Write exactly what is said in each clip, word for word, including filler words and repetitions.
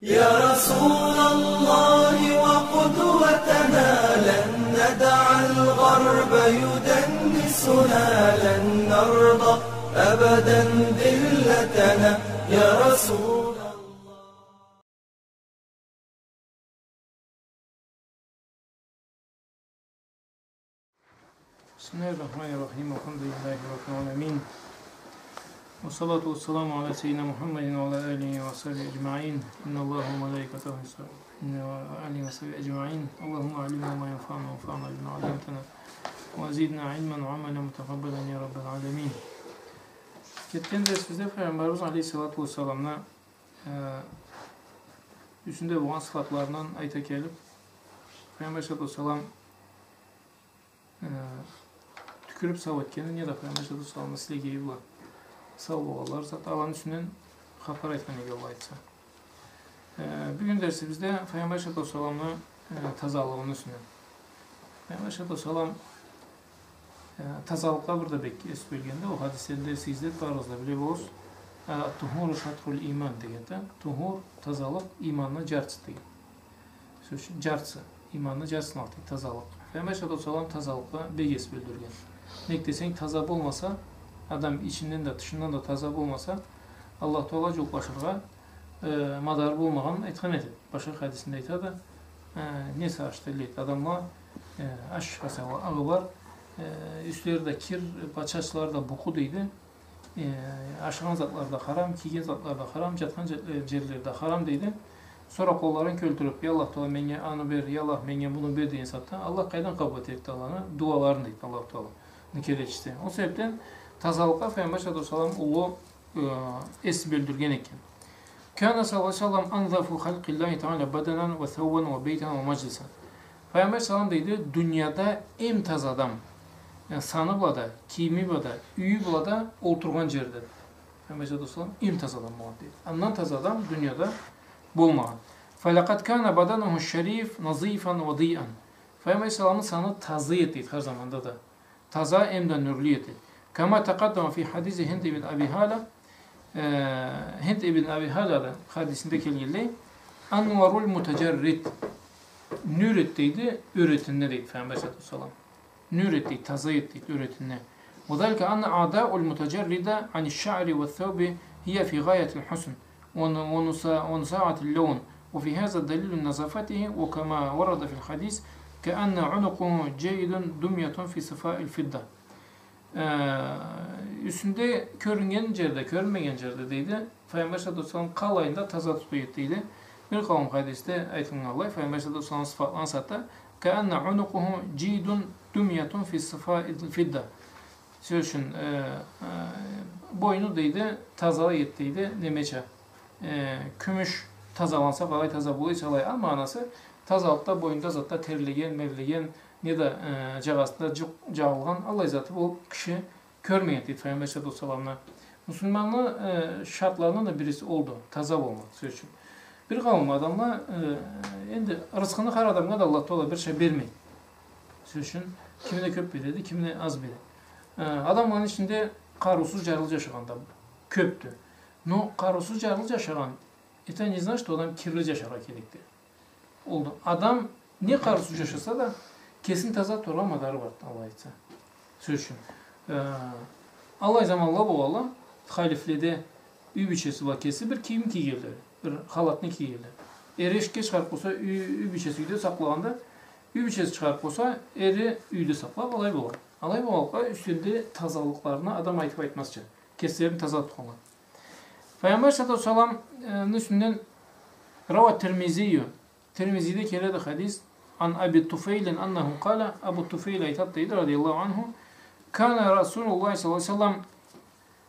يا رسول الله وقدوتنا، لن ندع الغرب يدنسنا، لن نرضى أبدا ذلتنا، يا رسول الله. بسم الله الرحمن الرحيم. الحمد لله رب العالمين. والصلاة والسلام على سيدنا محمد وعلى آله وصحبه أجمعين. إن الله وملائكته يصلون، إن آله وصحبه أجمعين. اللهم علمنا ما ينفعنا وانفعنا بما علمتنا وزدنا علما وعملا متقبلا يا رب العالمين. Кетген дерсибизде Пайгъамбарыбыз алейхиссалату уассаламны, э, юсюнде болгъан сыфатларындан айта келип, Пайгъамбар саллаллаху алейхи уа саллам, э, тюкюрюп сау этгени, неда Пайгъамбар саллаллаху алейхи уа салламны силегейи бла сау болгъанлары зат, аланы юсюнден хапар айтхан эдик, Аллах айтса. Э, бюгюн дерсибизде Пайгъамбар саллаллаху алейхи уа салламны, э, тазалыгъыны юсюнден. Пайгъамбар саллаллаху алейхи уа саллам, э, тазалыкъгъа бир да бек эс бёлгенди, ол хадислерин дерсигизде барыгъыз да биле болурсуз. Э, «Ат-тухуру шатруль иман» дегенди. Тухур, тазалыкъ, иманны джартысы деген. Сёз ючюн, джартысы, иманны джартысын алды, тазалыкъ. Пайгъамбар саллаллаху алейхи уа саллам тазалыкъгъа бек эс бёлдюрген. Нек десенг, таза болмаса, адам ичинден да, тышындан да таза болмаса, Аллах Таалагъа джууукълашыргъа, э, мадары болмагъанын айтхан эди. Башха хадисинде айтады, э, не сагъыш дейди адамла, э, аш хасала агъы бар, э, юслери да кир, чачлары да букъу дейди. Э, ашагъан затлары да харам, кийген затлары да харам, джатхан джер-, э, джерлери да харам дейди. Сора къолларын кёлтюрюп, «Я Аллах Таала, меннге аны бер, я Аллах, меннге муну бер» деген сагъатда, Аллах къайдан къабыл этерикди аланы дуаларын дейди Аллаху Тааланы келечиси. Ол себепден тазалыкъгъа Пайгъамбар саллаллаху алейхи уа саллам уллу, э, эс бёлдюрген экен. كان صلى الله عليه وسلم أنظف خلق الله تعالى بدنا وثوبا وبيتا ومجلسا. Пайгъамбар саллаллаху алейхи уа саллам дейди, дунияда эм таза адам, э, саны бла да, кийими бла да, юйю бла да, олтургъан джери да. Пайгъамбар саллаллаху алейхи уа саллам эм таза адам болгъан дейди. Андан таза адам дунияда болмагъан. فلقد كان بدنه الشريف نظيفا وضيئا. Пайгъамбар саллаллаху алейхи уа салламны саны таза эди дейди, хар заманда да. Таза эм да нюрлю эди. كما تقدم في حديث هند بن أبي هالة, э, Хинд ибн Аби Халаны хадисинде келгенлей, أنور المتجرد. Нюр эди дейди, ёретинде дейди Пайгъамбар саллаллаху алейхи уа саллам. Нюр эди дейди, таза эди дейди, ёретинде. وذلك أن أعضاء المتجرد عن الشعر والثوب هي في غاية الحسن. ون-، ونصا-، ونصاعة اللون، وفي هذا دليل نظافته، وكما ورد في الحديث، كأن عنقه جيد دمية في صفاء الفضة. Э, юсюнде кёрюннген джерде, кёрюнмеген джерде, дейди, Пайгъамбар саллаллаху алейхи уа саллам къалайын да таза тута эди, дейди. Бир къауум хадисде айтылгъанлай, Пайгъамбар саллаллаху алейхи уа саллам сыфатланнган сагъатда, كأن عنقه جيد دمية في صفاء الفضة. Сёз ючюн, э, э, бойну, дейди, таза эди, дейди, немеча, э, кюмюш тазаланса, къалай таза болса, алай. Аны магъанасы, тазалыкъда бойнунда затда терлеген, мерлеген, неда, э, джагъасында джукъ джагъылгъан, аллай заты болуп киши кёрмеген, дейди, Пайгъамбар саллаллаху алейхи уа салламны. Муслиманны, э, шартларындан да бириси олду, таза болмакъ, сёз ючюн. Бир къауум адамла, э, энди рызкъыны хар адамгъа да Аллах Таала бирча бермейди. Сёз ючюн, кимине кёп береди, кимине аз береди. Э, адамланы ичинде къарыусуз, джарлы джашагъан да кёпдю. Но къарыусуз, джарлы джашагъан, это не значит, что адам кирли джашаргъа керекди. Олду. Адам не къарыусуз джашаса да, кесин таза тутаргъа мадары барды, Аллах айтса. Сёз ючюн, э, аллай заманла болгъанла, халифледе юй бийчеси бла кеси бир кийим кийгенле, бир халатны кийгенле. Эри эшикге чыгъарыкъ болса, юй, юй бийчеси юйде сакълагъанда, юй бийчеси чыгъарыкъ болса, эри юйде сакълап, алай болгъан. Алай болгъанлыкъгъа, юсюнде тазалыкъларына адам айтып айтмазча, кеслерин таза тутханла. Пайгъамбар саллаллаху алейхи уа салламны юсюнден روى الترمذي, Тирмизиде келеди хадис, عن أبي طفيل أنه قال, Абу Туфейл айтады, дейди, رضي الله عنه, كان رسول الله صلى الله عليه وسلم,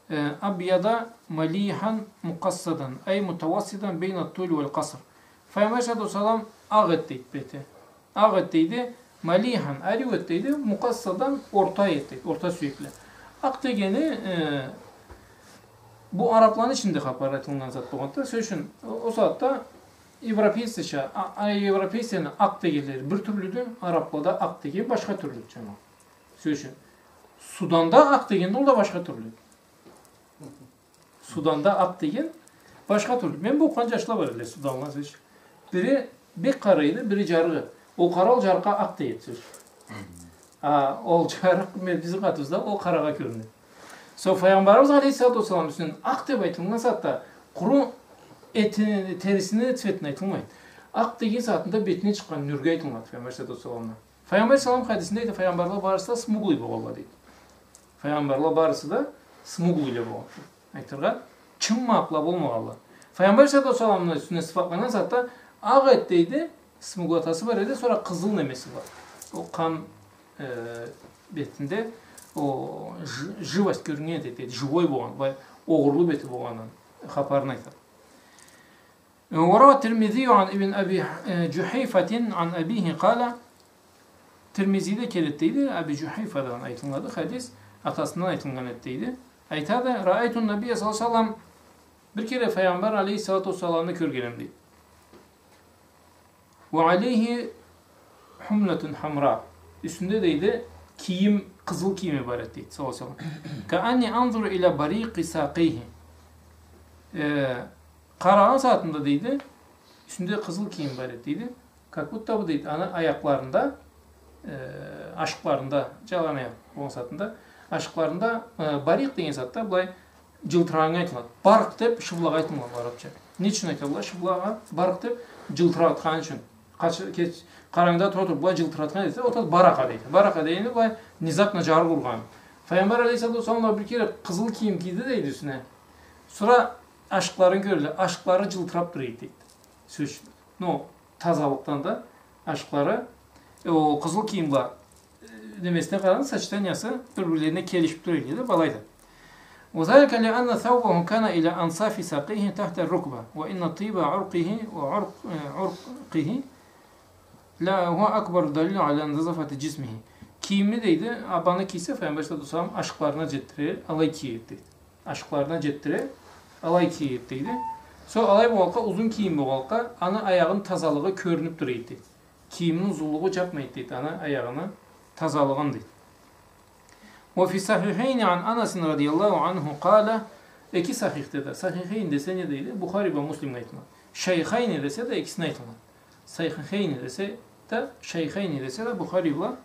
э, أبيض مليحا مقصدا، أي متوسطا بين الطول والقصر. Пайгъамбар саллаллаху алейхи уа саллам акъ эди, дейди, бети. Акъ эди, дейди, مليحا, ариу эди, дейди, مقصدا, орта эди, дейди, орта сюекли. Акъ дегени, э, бу арабланы ичинде хапар айтылгъан зат болгъанды. Сёз ючюн, ол, ол сагъатда европейцеча, а, а, европейцени акъ дегенлери бир тюрлюдю, араблада акъ деген башха тюрлюдю, джамагъат. Сёз ючюн, Суданда акъ деген да, ол да башха тюрлюдю. Суданда акъ деген, Башха тюрлю. Мен бу окъугъан джашла бар эдиле, суданла, сёз ючюн. Бири бек къара эди, бири джарыкъ эди. Ол къара ол джарыкъгъа акъ дейди, сёз ючюн. А ол джарыкъ, мен, бизни къатыбызда ол къарагъа кёрюнеди. Сора Файгъамбарыбыз алейхиссалату уассалам юсюнден акъ деб айтылгъан сагъатда къуру эти, терисини цветине айтылмайды. Акъ деген сагъатында бетинден чыкъгъан нюрге айтылынады Файгъамбар алейхиссалату уассаламны. Файгъамбар алейхиссалам хадисинде дейди, файгъамбарла барысы да смуглый болгъанла дейди. Файгъамбарла барысы да смуглыйле болгъан. Айтыргъа, чыммакъла болмагъанла. Файгъамбар алейхиссалату уассаламны юсюне сыфатланнган сагъатда акъ эди дейди, смуглотасы бар эди, сора къызыл немеси бар. Ол къан, э, бетинде ол ж-, живость кёрюннген эди дейди, живой болгъан, былай огъурлу бети болгъанын хапарын айтады. وروى الترمذي عن ابن أبي جحيفة عن أبيه قال, Тирмизиде келеди дейди, Аби Джухайфадан айтылынады хадис, атасындан айтылгъан эди дейди. Айтады, رأيت النبي صلى الله عليه وسلم, бир кере Файгъамбар алейхиссалату уассаламны кёргенем дейди. وعليه حلة حمراء. Юсюнде дейди, кийим, къызыл кийими бар эди дейди, саллаллаху алейхи ва саллам. كأني أنظر إلى بريق ساقيه. Э, Къарагъан сагъатымда, дейди, юсюнде къызыл кийим бар эди, дейди. Как будто бы, дейди, аны аякъларында, э, ашыкъларында, джалан аякъ болгъан сагъатында, ашыкъларында, э, барикъ деген сагъатда былай джылтырагъаннга айтылады. Баркъ деб шыблагъа айтылады арабча. Не ючюн айтадыла шыблагъа баркъ деб? Джылтыратханы ючюн. Къач-, кеч-, къарангыда тура туруб, былай джылтыратхан эсе, ол баракъ дейди. Баракъ дегени былай внезапно джарыкъ ургъан. Файгъамбар алейхиссалату уассалам да бир кере къызыл кийим кийди, дейди, юсюне. Сора ашыкъларын кёрелле, ашыкълары джылтыраб тура эди, дейди. Сёз ючюн. Ну, тазалыкъдан да ашыкълары, э, ол къызыл кийим бла, э, немесине къарагъанда, сочетаниясы бир-бирлерине келишиб тура эди деб алайды. وذلك لأن ثوبه كان إلى أنصاف ساقيه تحت الركبة، وإن طيب عرقه وعرق، э, عرقه لهو أكبر دليل على نظافة جسمه. Кийими, дейди, абаны кийсе, Файгъамбар саллаллаху алейхи ва саллам ашыкъларына джетдире, алай кийеди, дейди. Ашыкъларына джетдире, алай кийеди, дейди. Сора алай болгъанлыкъгъа, узун кийим болгъанлыкъгъа, аны аягъыны тазалыгъы кёрюнюб тура эди, дейди. Кийимни узунлугъу джабмай эди, дейди, аны аягъыны тазалыгъын, дейди. وفي الصحيحين عن أنس رضي الله عنه قال, эки сахихде да, сахихейн десе не дейди? Бухари бла Муслимге айтылады. Шайхайни десе да, экисине айтылады. Сахихейни десе да, шайхайни десе да, Бухари бла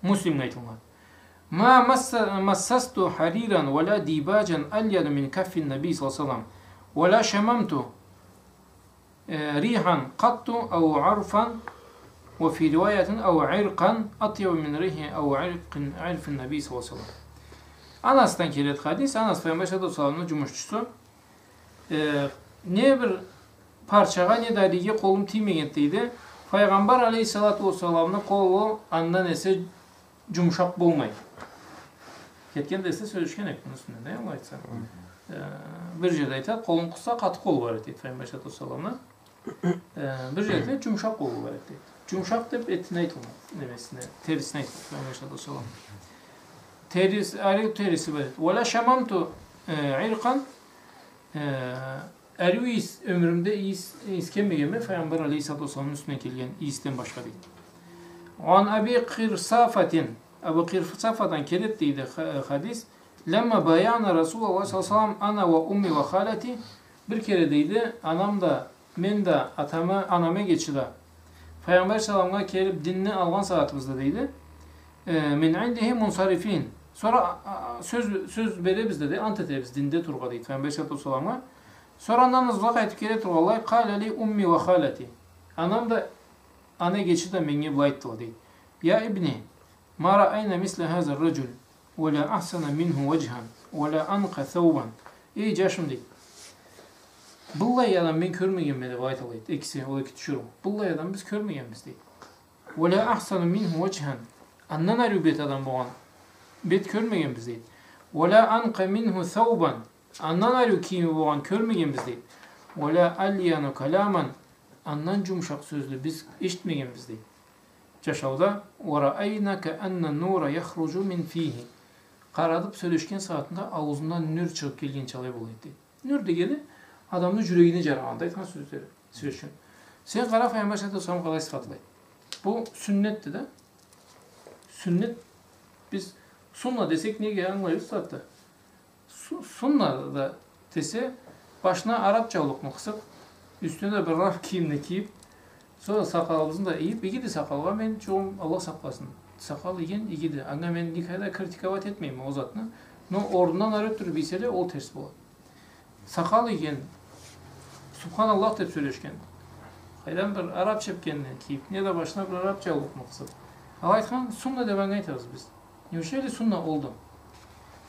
Муслимге айтылады. ما مس-, مسست حريرا ولا ديباجا ألين من كف النبي صلى الله عليه وسلم، ولا شممت ريحا قط أو عرفا، وفي رواية أو عرقا أطيب من ريح أو عرق، عرف النبي صلى الله عليه وسلم. Анасдан келеди хадис, Анас Файгъамбар саллаллаху алейхи ва салламны джумушчусу. Э, не бир парчагъа, не да ариге къолум тиймегенди, дейди. Файгъамбар алейхиссалату уассаламны къолу андан эсе джумушакъ болмай. Кетгенде эсе сёлешген эдик муну юсюнден, да, Аллах айтса. Э, бир джерде айтады, къолун къысса, къаты къолу бар эди, дейди, Файгъамбар алейхиссалату уассаламны. Э, бир джерде джумушакъ къолу бар эди, дейди. Джумушакъ деб этине айтылмайды, немесине, терисине айтылады, Файгъамбар алейхиссалату уассалам. Терис-, ариу териси бар эди. ولا شممت, э, عرقا, э, Ариу ийис, ёмюрюмде ийис, ийискенмегенме Файгъамбар алейхиссалату уассаламны юсюнден келген ийисден башха, дейди. وعن أبي قرصافة, Абу Къирсафадан келеди, дейди, ха-, хадис. لما بايعنا رسول الله صلى الله عليه وسلم أنا وأمي وخالتي, бир кере, дейди, анам да, мен да, атамы, анам эгечи да Файгъамбар саллаллаху алейхи ва салламгъа келиб динни алгъан сагъатыбызда, дейди, э, من عنده منصرفين. Сора, а, а, сёз, сёз беребиз, дейди, ант этебиз динде турургъа, дейди, Файгъамбар саллаллаху алейхи ва салламгъа. Сора андан узакъ къайтыб келе тургъанлай, قال لي أمي وخالتي. Анам да, ана эгечи да меннге былай айтдыла, дейди. يا ابني، ما رأينا مثل هذا الرجل، ولا أحسن منه وجها، ولا أنقى ثوبا. Эй, джашым, дейди. Быллай адам мен кёрмегенме, деб айталла, дейди. Экиси, ол эки тиширыу. Быллай адам биз кёрмегенбиз, дейди. ولا أحسن منه وجها. Андан ариу бет адам болгъан бет кёрмегенбиз, дейди. ولا أنقى منه ثوبا. Андан ариу кийими болгъан кёрмегенбиз, дейди. ولا ألين كلاما. Андан джумушакъ сёзлю биз эшитмегенбиз, дейди. Джашауда. ورأينا كأن النور يخرج من فيه. Къарадыб, сёлешген сагъатында ауузундан нюр чыгъыб келгенчалай бола эди, дейди. Нюр дегени адамны джюрегине джарагъанды айтхан сёзлери, сёз ючюн. Сен къара, Файгъамбар саллаллаху алейхи ва саллам къалай сыфатлайды. Бу сюннетди да. Сюннет, биз сунна десек, неге ангылайбыз затда? Су-, сунна да десе, Башына араб джаулукъну къысыб, юсюне да бир араб кийимни кийиб, сора сакъалыбызны да ийиб, игиди сакъалгъа, мен джугъум, Аллах сакъласын. Сакъал ийген игиди. Анга мен никогда критиковать этмейме ол затны. Но орнундан ары ётдюрюб ийселе, ол терс болады. Сакъал ийген, Субханаллах деб сёлешген, къайдан бир араб чепкенни кийиб, неда башына бир араб джаулукъну къысыб. Алай айтхан сунна деб анга айтабыз биз. Неужели сунна олду?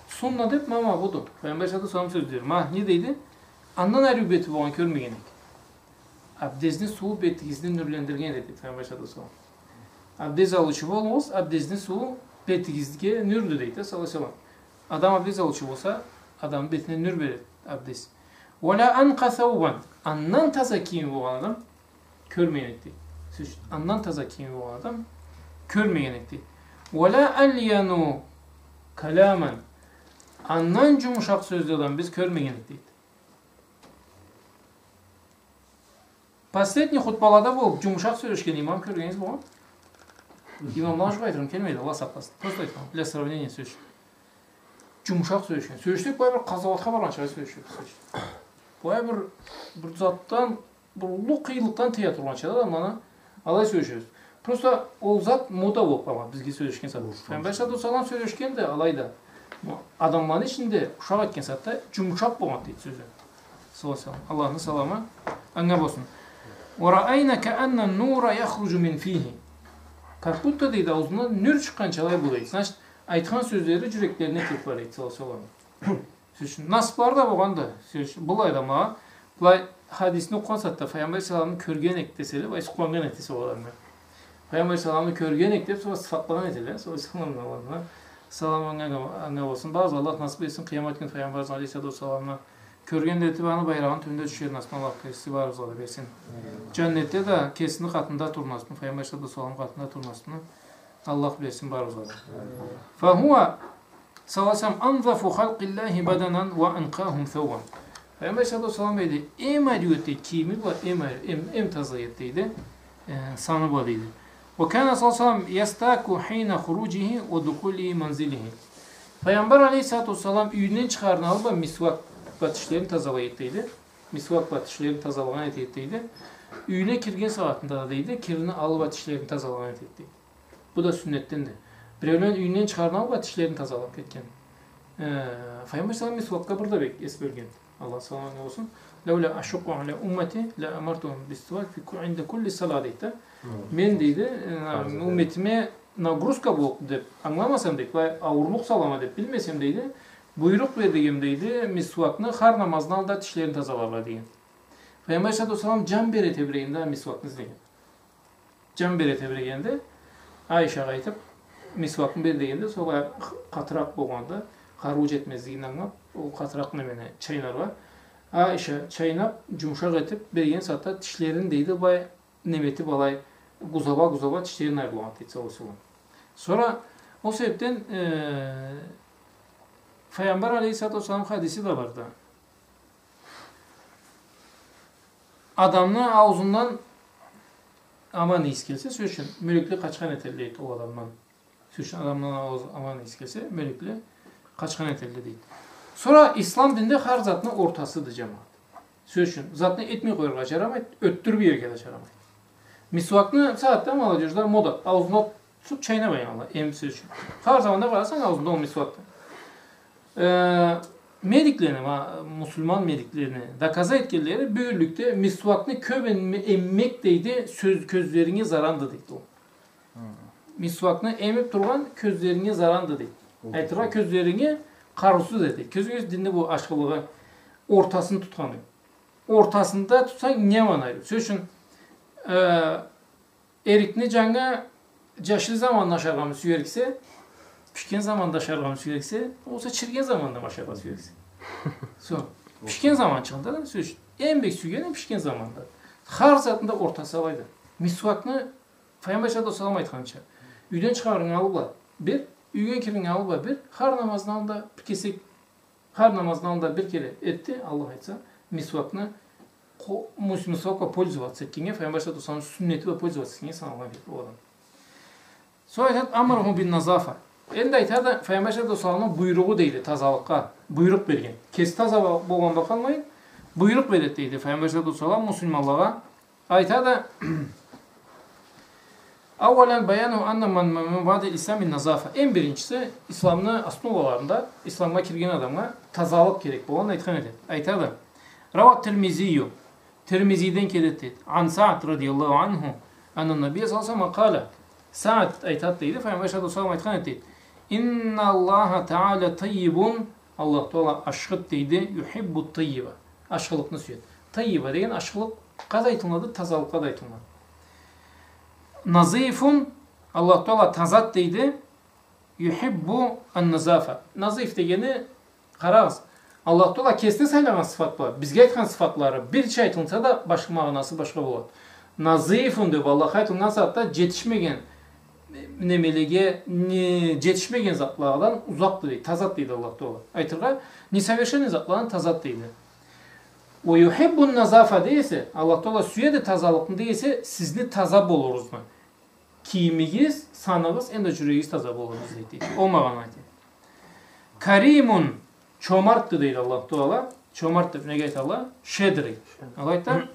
Сунна деб ма, ма буду. Пайгъамбар саллаллаху алейхи ва саллам сёз дейди. Ма, не дейди? Андан ариу бети болгъан кёрмеген эдик. Абдезни сууу бетигизни нюрлендирген эди, дейди Пайгъамбар саллаллаху алейхи ва саллам. Абдез алыучу болугъуз, абдезни сууу бетигизге нюрдю, дейди, саллаллаху алейхи ва саллам. Адам абдез алыучу болса, адамны бетине нюр береди абдез. «Ва ла анкъа саубан». Андан таза кийими болгъан адам кёрмеген эди, дейди. Сёз ючюн, андан таза кийими болгъан адам кёрмеген эди, дейди. «Ва ла алияну каламан». Андан джумушакъ сёзлю адам биз кёрмеген эдик, дейди. Последний хутбалада болуб, джумушакъ сёлешген имам кёргенигиз болгъанмы? Имамлагъа джукъ айтырым келмейди, Аллах сакъласын. Просто айтханма, для сравнения сёлешген. Джумушакъ сёлешген. Сёлешсек, былай бир къазауатха баргъанча сёлешген. Былай бир, бир затдан, бир уллу къыйынлыкъдан тыя тургъанча да, адамланы алай сёлешебиз. Просто ол зат мода болуб къалгъан бизге сёлешген сагъатда. Пайгъамбар саллаллаху алейхи ва саллам сёлешгенди алайда. Адамланы ичинде ушакъ этген сагъатда джумушакъ болгъан, дейди, сёзю. Саллаллаху алейхи ва саллам. Аллахны саламы анга болсун. «Ва раайна каанна нура яхруджу мин фихи». Как будто, дейди, аузундан нюр чыкъгъанчалай болады. Значит, айтхан сёзлери джюреклерине кириб бара эди, саллаллаху алейхи ва саллам. Сёз ючюн, насыблары да болгъанды. Сёз ючюн, былай да ма, былай хадисни окъугъан сагъатда Пайгъамбар саллаллаху алейхи ва салламны кёрген эдик десе, сёз ючюн, Пайгъамбар саллаллаху алейхи ва салламны кёрген эдик деб, сора сыфатлагъан этелле. Сора сыфатлагъан этелле. Салам анга, анга болсун. Барыбызгъа Аллах насыб этсин, къыямат кюн Пайгъамбарыбызны алейхиссалату уассаламны кёрген да этиб, аны байрагъыны тюбюнде тюшер насыбны Аллах берсин, барыбызгъа да берсин. Джаннетде да кесини къатында тур насыбны, Пайгъамбар саллаллаху алейхи ва саллам къатында тур насыбны Аллах берсин барыбызгъа да. «Фахуа, саллаллаху алейхи ва саллам, анзафу халкъиллахи баданан ва анкъахум саубан». Пайгъамбар саллаллаху алейхи ва саллам, дейди, эм ариу эди, дейди, кийими бла эм ариу, эм, эм таза эди, дейди, э, саны бла, дейди. «Ва кана саллаллаху алейхи ва саллам ястаку хина хуруджихи ва духули манзилихи». Пайгъамбар алейхиссалату уассалам юйюнден чыгъарыны аллы бла мисуак бла тишлерин тазалай эди, дейди. Мисуак бла тишлерин тазалагъан эте эди, дейди. Юйюне кирген сагъатында да, дейди, кирини аллы бла тишлерин тазалагъан эте эди, дейди. Бу да сюннетденди. Биреулен юйюнден чыгъарыны аллы бла тишлерин тазалаб кетген. Э, Пайгъамбар саллаллаху алейхи ва саллам мисуакха бир да бек эс бёлген. Аллах саламы анга болсун. «Лаула ашукку аля уммати ла амартухум бис-сивак фи ку-, инда кулли салат», дейди да. Мен, дейди, э, умметиме нагрузка боллукъду деб англамасам, дейди, былай ауурлукъ салама деб билмесем, дейди, буйрукъ берлик эдим, дейди, мисуакны хар намазны аллында тишлерин тазаларгъа деген. Пайгъамбар саллаллаху алейхи ва саллам джан бере тебрегенде мисуакны излеген. Джан бере тебрегенде, Айшагъа айтыб, мисуакны бер дегенде, сора къатыракъ болгъанда, къарыуу джетмезлигин ангылаб, ол къатыракъ немени чайнаргъа. Айша чайнаб, джумушакъ этиб берген сагъатда тишлерин, дейди, былай неме этиб, алай гузаба-гузаба тишлерин айыргъан, дейди, саллаллаху алейхи ва саллам. Сора ол себебден, э, Пайгъамбар алейхиссалату уассалам хадиси да барды. Адамны ауузундан аман ийис келсе, сёз ючюн, мёлекле къачхан этелле, дейди, ол адамдан. Сёз ючюн, адамдан ауз-, аман ийис келсе, мёлекле къачхан этелле, дейди. Сора ислам динде хар затны ортасыды, джамагъат. Сёз ючюн, затны этмей къояргъа джарамайды, ётдюрюб иерге да джарамайды. Мисуакны сагъатда молодёжь да мода, ауузуна тутуб чайнаб алгъанла, эм, сёз ючюн. Хар заманда къарасанг, ауузунда ол мисуакды. Э, медиклени, ма-, муслиман медиклени доказать этгенлери, бюгюнлюкде мисуакны кёб эм-, эммек, дейди, сёз, кёзлеринге заранды, дейди ол. Мисуакны эмиб тургъан кёзлеринге заранды, дейди. Айтыргъа, кёзлеринге къарыусуз эди. Кёзюгюз динни бу ашхылыгъы, ортасын тутханы. Ортасында тутсанг, не аман ариу. Сёз ючюн, э, эрикни джангы джашил заманда ашаргъамы сюериксе, пишген заманда ашаргъамы сюериксе, огъесе чириген заманда ашаргъа сюериксе. Сора, пишген заманчыгъында да, сёз ючюн, эм бек сюйгени пишген заманда. Хар затында ортасы алайды. Мисуакны Пайгъамбар саллаллаху алейхи ва саллам айтханча, юйден чыгъарынгы аллы бла бир, юйге кириринги аллы бла бир, хар намазны аллында бир кесек, хар намазны аллында бир кере этди, Аллах айтса, мисуакны, къо-, мус-, мисуак бла пользоваться этгеннге, Пайгъамбар саллаллаху алейхи ва саллам сюннети бла пользоваться этгеннге саналгъан эди ол адам. Сора айтады, амараху бин-назафа. Энди айтады, Пайгъамбар саллаллаху алейхи ва салламны буйругъу, дейди, тазалыкъгъа буйрукъ берген. Кеси таза бол-, болгъан бла къалмайын, Буйрукъ береди, дейди, Файгъамбар саллаллаху алейхи ва саллам муслиманлагъа. Айтады: «Ауалан баяну анна ман, ман, ман баъда ислами назафа». Эм биринчиси, исламны основаларында, исламгъа кирген адамгъа тазалыкъ керек болгъанын айтхан эди. Айтады: «Рауа Тирмизию». Тирмизиден келеди, дейди. «Ан Саад радияллаху анху, анна набия саллаллаху алейхи ва саллам къала». Саад айтады, дейди, Файгъамбар саллаллаху алейхи ва саллам айтхан эди, дейди: «Инна Аллаха Таала таййибун». Аллах Таала ашхыды, дейди, «юхиббу таййиба». Ашхылыкъны сюеди. Таййиба деген ашхылыкъгъа да айтылынады, тазалыкъгъа да айтылынады. «Назифун», Аллах Таала тазады, дейди, «юхиббу ан-назафа». Назиф дегени, къарагъыз, Аллах Таала кесине сайлагъан сыфат бла бизге айтхан сыфатлары бирча айтылынса да, башха магъанасы башха болады. Назифун деб Аллахха айтылгъан сагъатда джетишмеген немелеге, не, джетишмеген затладан узакъды, дейди, тазады, дейди Аллах Таала. Айтыргъа, несовершенный затладан тазады, дейди. «Ва юхиббун назафа» дей эсе, Аллах Таала сюеди тазалыкъны дей эсе, сизни таза болурузну. Кийимигиз, саныгъыз, эм да джюрегигиз таза болурун излейди, дейди. Ол магъананы айтады. «Каримун», чомартды, дейди Аллах Таала. Чомарт деб неге айталла? Щедрый. Алай да,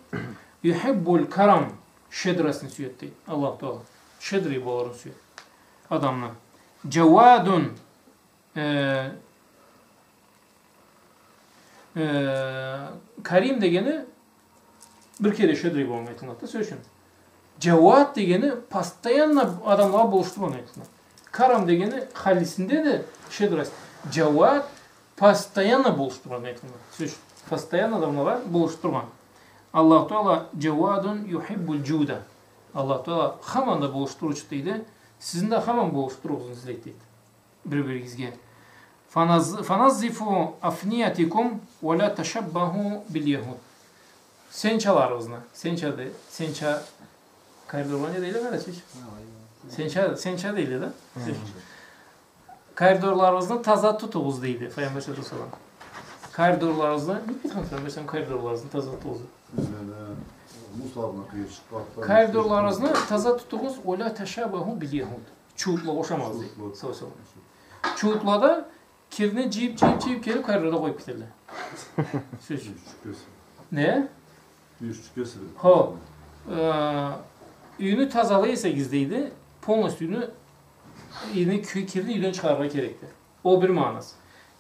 «юхиббул карам», щедростьну сюеди, дейди Аллах Таала. Щедрый болурун сюеди адамны. «Джауадун», э, э, карим дегени бир кере щедрый болгъан айтылынады да, сёз ючюн. Джауад дегени постоянно адамлагъа болушдургъан айтылынады. Карам дегени халисинде да щедрость. Джауад постоянно болушдургъан айтылынады. Сёз ючюн, постоянно адамлагъа болушдургъан. Аллаху Таала «джауадун юхиббул джуда». Аллаху Таала хаман да болушдуруучуду, дейди. Сизни да хаман болушдуругъузну излейди, дейди. Бир-биригизге. «Фаназ-, фаназзифу афниятикум ва ла ташаббаху бил яхуд». Сенчаларыгъызны, сенча де-, сенча коридорла не дейле, къарачайча? Сенча, сенча дейле да? Коридорларыгъызны таза тутугъуз, дейди Файгъамбар саллаллаху алейхи ва саллам. Коридорларыгъызны, не айтхан Файгъамбар саллаллаху алейхи ва саллам, коридорларыгъызны таза тутугъуз? Мусорну къыйырчыкълардан. Коридорларыгъызны таза тутугъуз, «ва ла ташаббаху бил яхуд». Чуутлагъа ушамагъыз, дейди. Чуутла. Саллаллаху алейхи ва саллам. Чуутла да кирни джыйыб, джыйыб, джыйыб келиб коридорда къоюб кетелле. Сёз ючюн. Чуутла. Не? Юйню тазалай эсегиз, дейди, полностью юйню, юйню ки-, кирни юйден чыгъарыргъа керекди. Ол бир магъанасы.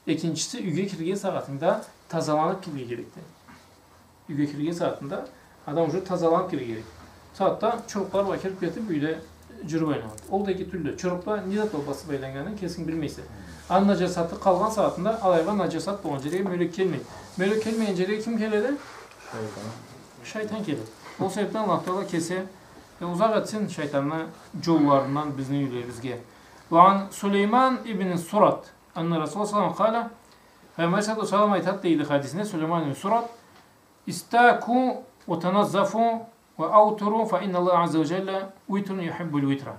Экинчиси, юйге кирген сагъатынгда тазаланыб кирирге керекди. Юйге кирген сагъатында адам уже тазаланыб кирирге керек. Сагъатда чурукълар бла кириб кетиб, юйде джюрюб айланады. Ол да эки тюрлю. Чурукъда не зат бла басыб айланнганын кесинг билмейсе. Аны наджасаты къалгъан сагъатында алайгъа наджасат болгъан джерге мёлек келмейди. Мёлек келмеген джерге ким келеди? Шайтан. Шайтан келеди. Ол себебден Аллах Тагъала кеси, э, узакъ этсин шайтанны джолларындан бизни юйлерибизге. Ва ан Сулейман ибн Сурат, анна Расулуллах саллаллаху алейхи ва саллам къала, Пайгъамбар саллаллаху алейхи ва саллам айтады дейди хадисинде, Сулейман ибн Сурат, «Истаку ва таназзафу ва аутиру, фа инна Аллаха азза ва джалла витрун юхиббул витра».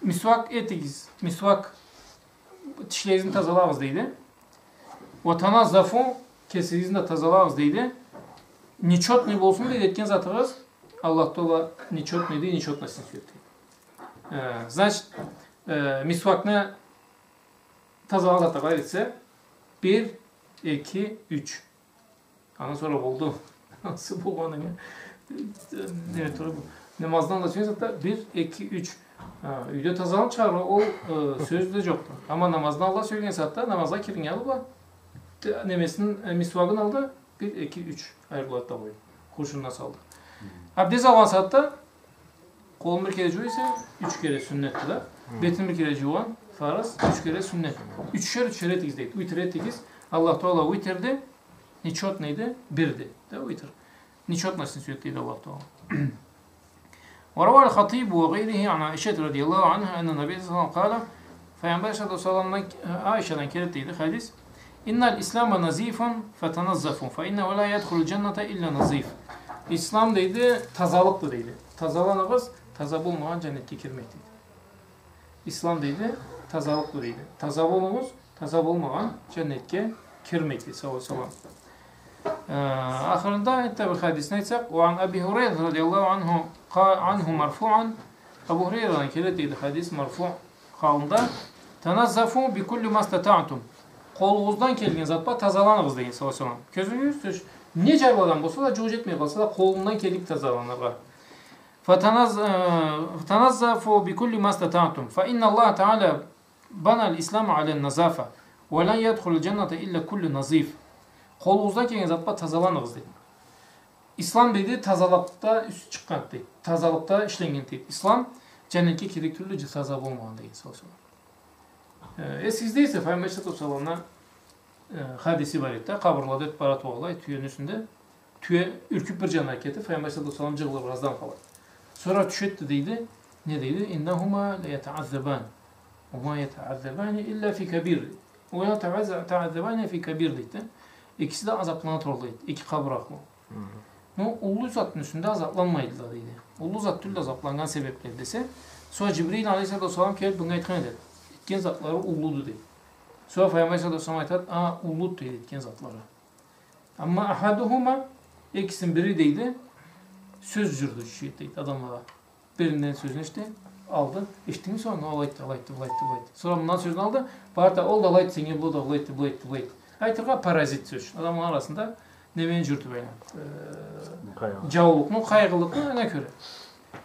Мисуак этигиз, мисуак, тишлеригизни тазалагъыз дейди. «Ва таназзафу», кесигизни да тазалагъыз дейди. Нечётный болсун дейди этген затыгъыз. Аллах Тагъала нечётныйды, нечётностьну сюеди дейди. Э, значит, э, мисуакны тазалагъан затда къалай этсе, бир, эки, юч. Андан сора болду. Ансы болгъанынга. Не, тура бу. Намаздан алда сюйген сагъатда бир, эки, юч. А, юйде тазаланыб чыгъаргъа ол, э, сёз да джокъду. Амма намаздан алда сюйген сагъатда намазгъа кирген алда, т-, немесин, э, мисуагын алды, бир, эки, юч. Айрылады да къойду. Къуршунуна салды. Абдез алгъан сагъатда къолун бир кере джууйса, юч кере сюннетди да. Бетин бир кере джуугъан, фарыз, юч кере сюннет. Ючюшер, ючюшер этигиз дейди. Витр этигиз. Аллах Тагъала витрди, нечётныйды, бирди. Да, витр. Нечётностьну сюеди дейди Аллах Тагъала. Ва рава аль-Хатибу ва гъайрихи ан Аишата радияллаху анха анна Набия саллаллаху алейхи ва саллам къала, Пайгъамбар саллаллаху алейхи ва салламдан, э, Аишадан келеди дейди хадис. «Инналь ислама назифун фатаназзафу, фа иннаху ла ядхулуль джанната илля назиф». Ислам дейди, тазалыкъды дейди. Тазаланыгъыз, таза болмагъан джаннетге кирмейди дейди. Ислам дейди, тазалыкъды дейди. Таза болугъуз, таза болмагъан джаннетге кирмейди, саллаллаху алейхи ва саллам. Э, ахырында энтда бир хадисни айтсакъ, ва ан Аби Хурайра радияллаху анху, ка-, анху марфуан, Абу Хурайрадан келеди дейди хадис марфу халында, «Таназзафу би кулли ма статаътум». Къолугъуздан келген зат бла тазаланыгъыз деген, саллаллаху алейхи ва саллам. Кёзюгюз, тиш-, Не джарлы адам болса да, джукъ джетмей къалса да, къолундан келлик тазаланыргъа. فتنظ-, э, فتنظفوا بكل ما استطعتم، فإن الله تعالى بنى الإسلام على النظافة، ولن يدخل الجنة إلا كل نظيف. Къолугъуздан келген зат бла тазаланыгъыз, дейди. Ислам, дейди, тазалыкъда юсю чыкъгъанды, дейди. Тазалыкъда ишленнгенди, дейди. Ислам джаннетге кирир тюрлю джы-, таза болмагъан, дейди, сау-сау. Э, эсигизде эсе, Файгъамбар алейхиссалату уассаламны, э, хадиси бар эди да, къабырлада ётюп бара тургъанлай, тюени юсюнде. Тюе юркюп бир джанына кетип, Файгъамбар алейхиссалату уассалам джыгъылып, раздан къала. Сора тюшеди, дейди, не дейди? إنهما ليتعذبان وما يتعذبان إلا في كبير ويتعذ-، تعذبان في كبير, дейди. Экиси да азаплана турады, дейди. Эки къабыр ахлу. Хы. Но уллу затны юсюнде азапланмайдыла, дейди. Уллу зат тюлдю азапланнган себебле десе, сора Джибрил алейхиссалату уассалам келип, бунга айтхан эди. Этген затлары уллуду, дейди. Сора Файгъамбар алейхиссалату уассалам айтады, а, уллуду, дейди, этген затлары. أما أحدهما, экисини бири, дейди, сёз джюрютюучю эди, дейди, адамлагъа. Биринден сёзню эшитди, алды. Эшитдингми сора, аны алай айтды, алай айтды, былай айтды, былай айтды. Сора мындан сёзню алды, барды да, ол да алай айтды, сеннге бу да былай айтды, былай айтды, былай айтды. Айтыргъа, паразит, сёз ючюн. Адамланы арасында немени джюрютюп айланады? Э, къайгъы. Джаулукъну, къайгъылыкъны, ана кёре.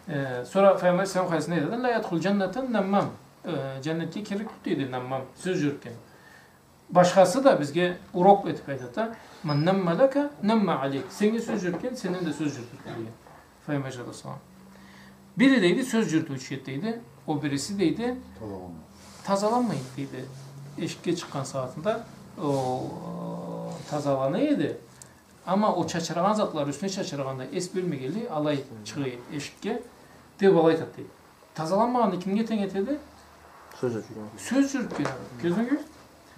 Э, сора Файгъамбар алейхиссалам хадисинде айтады, لا يدخل الجنة نمام. Э, джаннетге кирир тюлдю, дейди, наммам, сёз джюрютген. Башхасы да бизге урок этип айтады да, من نم لك نم عليك. Сеннге сёз джюрютген, сенден да сёз джюрютюр деген. Файгъамбар алейхиссалату уассалам. Бири, дейди, сёз джюрютюучю эди, дейди. Ол бириси, дейди, тазаланмай, дейди. Эшикге чыкъгъан сагъатында ол, э, тазалана эди. Амма ол чачырагъан затлары юсюне чачырагъанда эс бёлмегенлей, алай чыгъа эди эшикге. Деп алай айтады, дейди. Тазаланмагъанны кимге тенг этеди? Сёз джюрютген. Сёз джюрютген адам. Кёрдюнгюз?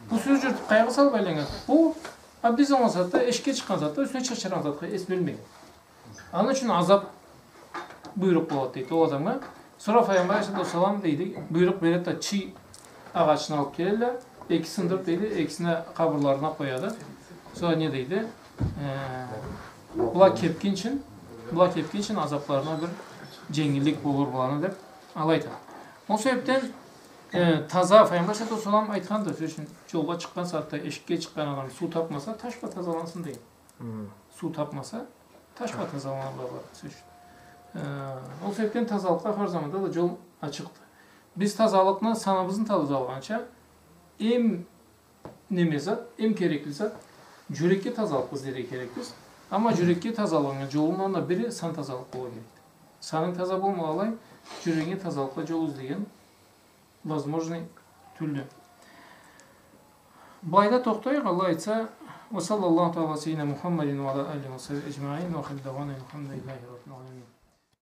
Бу сёз джюрютюп, къайгъы салып айланнган. Бу абдез алгъан сагъатда, эшикге чыкъгъан сагъатда, юсюне чачырагъан затха эс бёлмеген. Аны ючюн азап буйрукъ болады, дейди, ол адамгъа. Сора Файгъамбар алейхиссалату уассалам, дейди, буйрукъ береди да, чий агъачны алып келелле, эки сындырып, дейди, экисин да къабырларына къояды. Сора не дейди? Э, была кепгинчи, была кепгинчи азапларына бир дженгиллик болур буланы деп алай айтады. Ол себепден, э, таза, Файгъамбар алейхиссалату уассалам айтханды, сёз ючюн, джолгъа чыкъгъан сагъатда эшикге чыкъгъан адам суу тапмаса, таш бла тазалансын деген. Хы. Суу тапмаса, таш бла тазаланыргъа болады, сёз ючюн. Э, ол себепден тазалыкъгъа хар заманда да джол ачыкъды. Биз тазалыкъны, саныбызны тазалайгъанча, эм неме зат, эм керекли зат, джюрекге тазалыкъ излерге керекбиз. Амма джюрекге тазалыкъны джолундан да бири сан тазалыкъ болургъа керекди. Санынг таза болмагъанлай, джюрегинге тазалыкъгъа джол излеген возможный тюлдю. Былайда тохтайыкъ, Аллах айтса. وصلى الله تعالى على سيدنا محمد وعلى آله وصحبه أجمعين، وآخر دعوانا أن الحمد لله رب العالمين.